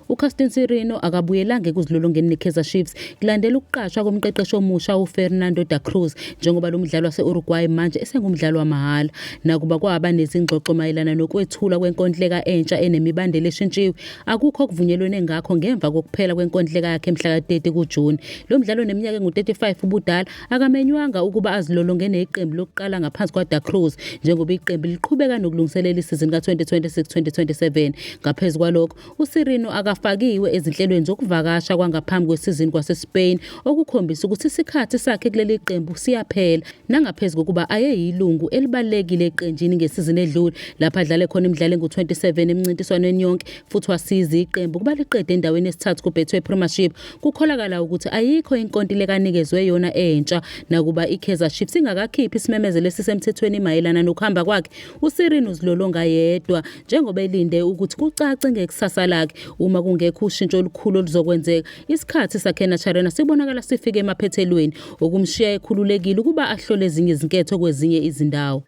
UCastin Sirino akabuyelanga ekuzilolongeni neKaizer Chiefs kulandela ukuqashwa komqeqeshi omusha uFernando da Cruz njengoba lo mdlali wase-Uruguay manje esengumdlali wamahhala. Nakuba kwaba nezingxoxo mayelana nokwethulwa kwenkontileka entsha enemibandela eshintshiwe, akukho okuvunyelwene ngakho ngemva kokuphela kwenkontileka yakhe mhla ka-30 kuJuni. Lo mdlali oneminyaka engu-35 ubudala akamenywanga ukuba azilolonge neqembu lokuqala ngaphansi kwaDa Cruz njengoba iqembu liqhubeka nokulungiselela isizini ka-2026-2027. Ngaphezu kwalokho, uSirino akafakiwe ezinhlelweni zokuvakasha kwangaphambi kwesizini kwaseSpain, okukhombisa ukuthi isikhathi sakhe kuleli qembu siyaphela. Nangaphezu kokuba ayeyilungu elibalulekile eqenjini ngesizini edlule, lapho adlale khona imidlalo engu-27 emncintiswaneni yonke futhi wasiza iqembu ukuba liqede endaweni yesithathu kuBetway Premiership. Kukholakala ukuthi ayikho inkontileka anikezwe yona entsha, nakuba iKaizer Chiefs ingakakhiphi isimemezelo esisemthethweni mayelana nokuhamba kwakhe. USirino uzilolonga yedwa njengoba elinde ukuthi kucace ngekusasa lakhe. Uma kungekho ushintsho olukhulu oluzokwenzeka, isikhathi sakhe eNaturena sibonakala sifike emaphethelweni, okumshiya ekhululekile ukuba ahlole ezinye izinketho kwezinye izindawo.